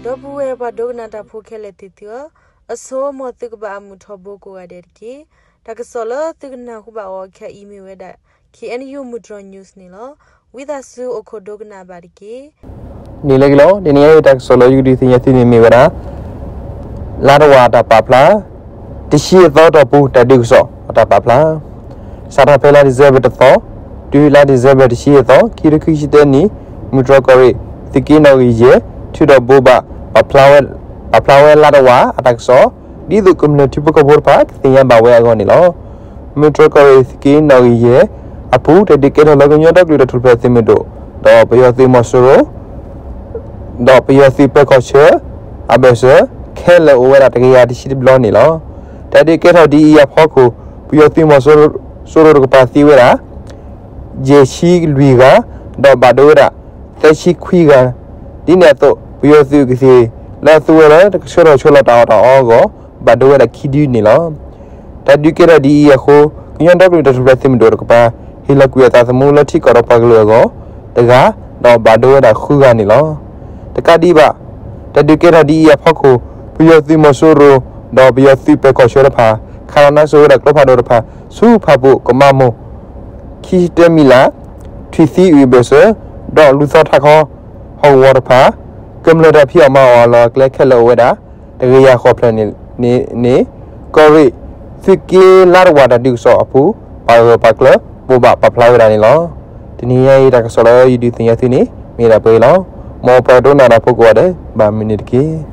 ဒီပုၢ်ဝဲၢ်ပှၤဒိကနၣ်တၢ်ဖိခဲလၢာ်သ့ၣ်သုဧၢ, အဆိ မ်သုကဘၣ်အမုာ်ထီဘိကိးဂၤဒဲးတက့ၢ်. တၢ်ကစီၣ်လၢသုကနၢ်ဟူဘၣ်အီၤခဲအံၤမ့ၢ်ဝဲဒၣ် K N U မုၢ်တြီၤ news န့ၣ်လီၤ. ဝံသးစူၤအိၣ်ခိးဒိကနၣ်ဘၣ်တက့ၢ်. န့ၣ်လၢက့ၤလီၤ. တနံၤအံၤတၢ်ကစီၣ်လၢယကဒုးသ့ၣ်ညါသုန့ၣ်မ့ၢ်ဝဲဒၣ် လါတဝာ်တၢ်ပာ်ဖျါ တဆံအသီတီၢ်ပူၤတၢ်ဒုးကစီၣ်အတၢ်ပာ်ဖျါ စးထီၣ်ဖဲလါ December တသီ တုၤလါ December တဆံအသီ ခံကထိခံဆံတၢနံၣ် မုၢ်တြီၤကီၢ်ရ့ၣ် သုးက့နီၣ်ဂံၢ်ယဲၢ် ထုးထီၣ်ဘိးဘၣ် ပာ်ဖျါဝဲလါတဝာ်အတၢ်ကစီၣ် ဒ်သိးကမျၢၢ်ထံဖိကီၢ်ဖိတဖၣ်ကသ့ၣ်ညါဘၣ်ဝဲအဂီၢ်န့ၣ်လီၤ. မုၢ်တြီၤကီၢ်ရ့ၣ် သုးက့နီၣ်ဂံၢ်ယဲၢ်အပူၤ တၢ်ဒုးကဲထီၣ်လၢကညီဒီကလုာ်တၢ်ထူၣ်ဖျဲးသုးမုၢ်ဒိၣ် ဒီးပယီၤသုးမီၤစိရိၤ ဒီးပယီၤသုးပၢၤကီၢ်ဆၢ အဘၢၣ်စၢၤ ခဲလၢာ်အိၣ်ဝဲဒၣ်တကယၤတဆံတဘျီန့ၣ်လီၤ. တၢ်ဒုးကဲထီၣ်ဒ်အံၤအဖီခိၣ် ပယီၤသုးမီၤစိရိၤတကပၤသံဝဲဒၣ် ယဲၢ်ဆံလွံၢ်ဂၤ ဒီးဘၣ်ဒိဝဲဒၣ် သၢဆံခွံဂၤ ဒ်န့ၣ်အသိး ပယီၤသုးကသ့ၣ်လၢအသူဝဲလၢတၢ်ကဆှၢထီၣ်ဆှၢလီၤတၢ်အီၣ်တၢ်အီအဂီၢ် ဘၣ်ဒိဝဲဒၣ်ခံဒုန့ၣ်လီၤ. တၢ်ဒုးကဲထီၣ်ဒ်အံၤအဃိ ကညီဒီကလုာ်တၢ်ထူၣ်ဖျဲးသုးမုၢ်ဒိၣ်တကပၤ ဟ့ၣ်လီၤကွံာ်အသးသမူလၢထံကီၢ်ဒီးပှၤကလုာ်အဂီၢ် တဂၤ ဒီးဘၣ်ဒိဝဲဒၣ်ဃုဂၤန့ၣ်လီၤ. တကးဒံးဘၣ် တၢ်ဒုးကဲထီၣ်ဒ်အံၤအဖီခိၣ် ပယီၤသုးမီၤစိရိၤ ဒီးပယီၤသုးပၢၤကီၢ်ဆၢတဖၣ် ခးလီၤနါစိၤဝဲဒၣ်ကျိဖးဒိၣ်တဖၣ် ဆူဖၣ်ပူၣ်ကမၤမိၢ် ခံဆံတၢမံးလး ထွံၣ်သံအုၣ်အဘၢၣ်စၢၤ ဒီးလူၤသီထးခီ ဟီၣ်ကဝီၤတဖၣ် ကမျၢၢ်တၢ်ဖံးအီၣ်မၤအီၣ်အလီၢ်အကျဲခဲလၢာ်အိၣ်ဝဲဒၣ် တကယၤဃိးဖျၢၣ်န့ၣ် ကီၢ်ရ့ၣ် သုးက့လါတဝာ်တၢ်ဒုးကစီၣ်အပူၤ ပာ်ဂၢၢ်ပာ်ကျၢၤ ဘိးဘၣ်ပာ်ဖျါဝဲဒၣ်န့ၣ်လီၤ. တနံၤအံၤတၢ်ကစီၣ်လၢယဒုးသ့ၣ်ညါသုန့ၣ် မ့ၢ်ဒၣ်ပှဲၤအံၤလီၤ. မ်ပှၤဒိကနၣ်တၢ်ဖိကိးဂၤဒဲး ဘၣ်မုာ်န့ၣ်တက့ၢ်.